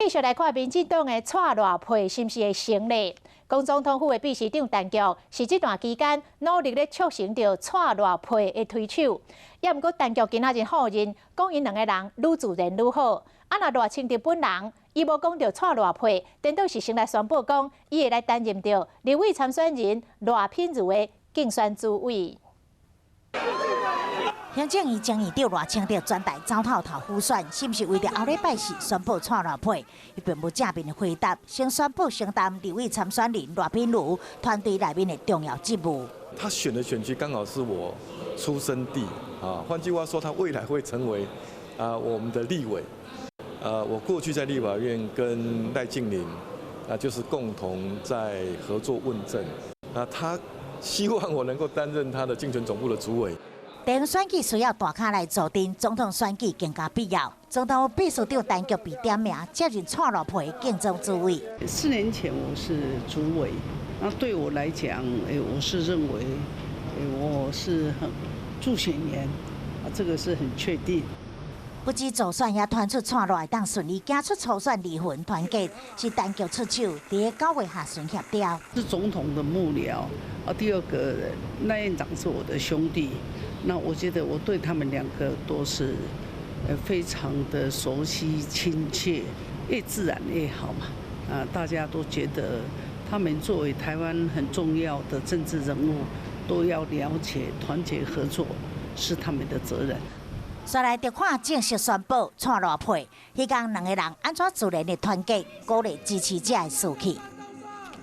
繼續來看民進黨的蔡賴配是毋是會成呢？講總統府的秘書長陳菊是這段期間努力咧促成著蔡賴配的推手，也毋過陳菊今仔日否認，講𪜶兩个人愈自然愈好。啊，若賴清德本人，伊無講著蔡賴配，顛倒是先來宣布講，伊會來擔任著立委參選人賴品妤的競選主委。行政院前院長賴清德轉台走透透輔選，是毋是為著後禮拜四宣布蔡賴配？伊並無正面的回答，先宣布承擔立委參選人賴品妤團隊內面的重要職務。他選的選區剛好是我出生地啊，換句話說，他未來會成為啊我們的立委。啊，我過去在立法院跟賴淨麟啊，就是共同在合作問政。那他希望我能夠擔任他的競選總部的主委。地方選舉需要大咖來助陣，總統選舉更加必要。總統秘書長陳菊被點名接任蔡賴配競爭主委。 4年前我是主委，那對我來講，我是認為，我是很助選員，啊，這個是很確定。不止助選也傳出蔡賴會當順利行出初選二分團結，是陳菊出手，佇9月下旬協調。是總統的幕僚，啊，第二個賴院長是我的兄弟。那我覺得我對他們兩個都是非常的熟悉親切，越自然越好嘛。啊，大家都覺得他們作為台灣很重要的政治人物，都要了解團結合作是他們的責任。煞來就看正式宣布蔡賴配，彼工兩个人按怎自然的團結，鼓勵支持者的士氣。